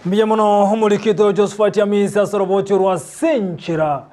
Mbuya mono omorikito Josephat Amisi ase orobochi orwa Senchera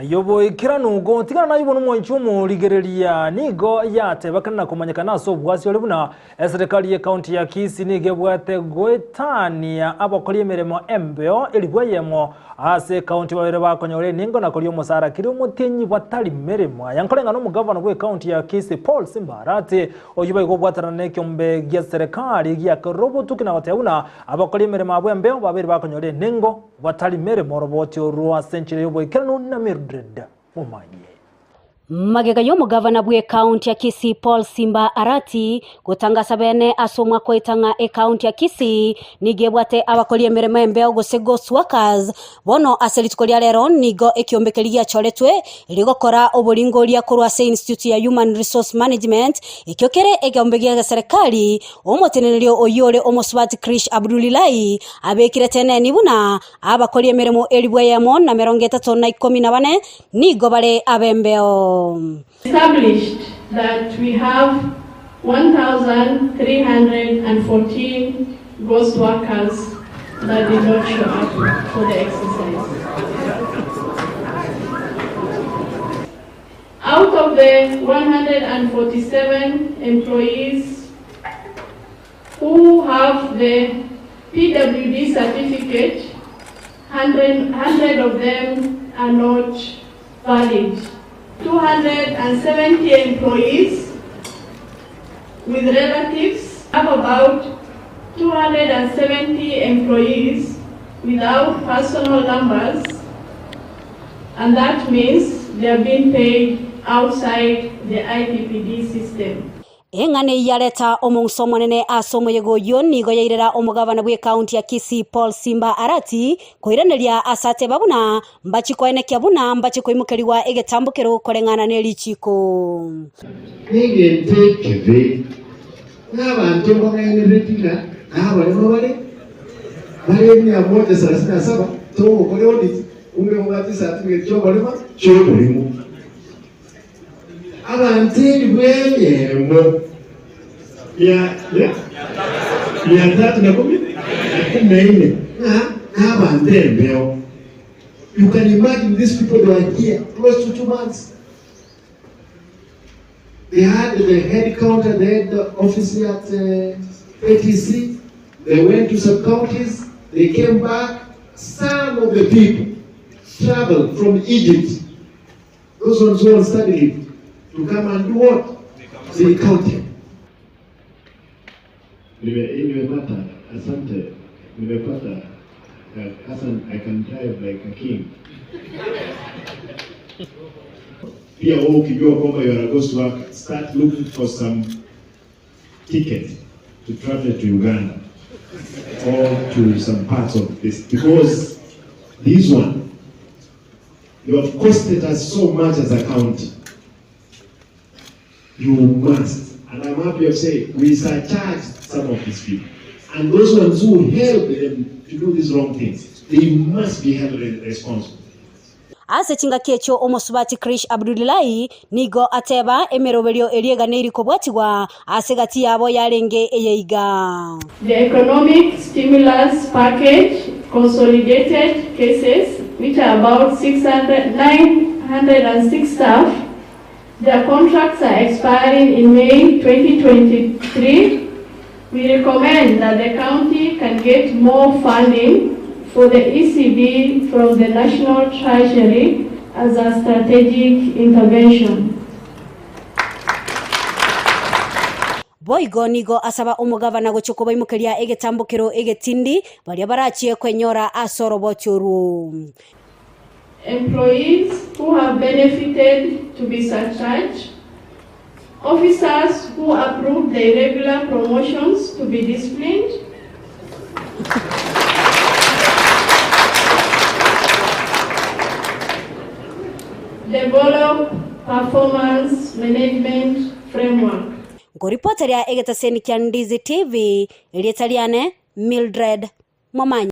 y'oboikeranu gotigana naye bono omwanchi omorigereria nigo yatebekana na komanyekana ase obwasi ore buna eserekari ye county ya Kisii nigo ebwate goetania abakori emeremo embeo elifu eyemo ase ecounty babere bakonyora eningo na koria omosara kera omotienyi batari meremo. Aya nkoreng'ana omogavana bwe county ya Kisii Paul Simba Arati oyio boigo obwatanana nekiombe gia serikali giakerire obotuki na goteba buna Abakori emeremo abwo embeo babeire bakonyora enengo, batari meremo oroboti orwo ase enchera y'oboikeranu na Mildred Momanyi. Magega y'omogavana bw'ekaunti ya Kisii Paul Simba Arati gotangasa bene ase omwaka oeta ng'a ekaunti ya Kisii nigo ebwate abakori emeremo embeo gose ghost workers, bono ase rituko ria rero nigo ekiombe keria giachoretwe erio gokora oboringoria korwa ase Institute ya Human Resource Management ekio kere egeombe gia geserikali Omoteneneri oyio ore omosubati Krish Abdulilai abekire teneni buna abakori emeremo elifu eyemo na merongo etato na ikomi na bane nigo bare ab'embeo. Established that we have 1,314 ghost workers that did not show up for the exercise. Out of the 147 employees who have the PWD certificate, 100, 100 of them are not valid. 270 employees with relatives have about 270 employees without personal numbers and that means they are being paid outside the IPPD system. Eng'ana eyio yareta omong'uso omonene ase omoyega oyio nigo yairera omogabana bw'ekaunti ya Kisii Paul Simba Arati koiraneria ase ateba buna mbachie koenekia buna mbachie koimokerigwa egetambokero koreng'ana ne richiiko. Negento ekebe ng'a abanto mbang'ainereretie ng'a nabaremo bare bare mia moja thelathini na saba togokora audit kumbe babwate ecertificate chi'oborema chi'oborimo. Abanto elifu eyemo mia mia mia tatu na kumi na kumi na ine ng'a nabanto embeo. You can imagine these people they were here close to 2 months. They had the head counter, the head office at ATC. They went to sub counties. They came back. Some of the people traveled from Egypt. Those ones who on study leave to come and do what? They counted. Nimepata, asante, nimepata. Hassan, I can drive like a king. Pia wewe ukijua kwamba you are a ghost worker, start looking for some ticket to travel to Uganda or to some parts of this because this one you have costed us so much as a county. You must, and I'm happy of saying, we surcharged some of these people. And those ones who help them to do these wrong things, they must be held responsible. Ase chingaki echio omosubati Krish Abdulilahi nigo ateba emeroberio eria eganeiri kobwatigwa ase egati yabo yarenge eyeiga. The economic stimulus package consolidated cases which are about 600, 906 staff. Their contracts are expiring in May 2023. We recommend that the county can get more funding for the ECB from the National Treasury as a strategic intervention. Boigo nigo asaba omogavana gochia kobaimokeria egetambokero egetindi baria barachie kwenyora ase oroboti orwo. Employees who have benefited to be surcharged, officers who approved the irregular promotions to be disciplined, develop performance management framework. Nkoripoteria egetaseni kia Ndizi TV, erieta riane Mildred Momanyi.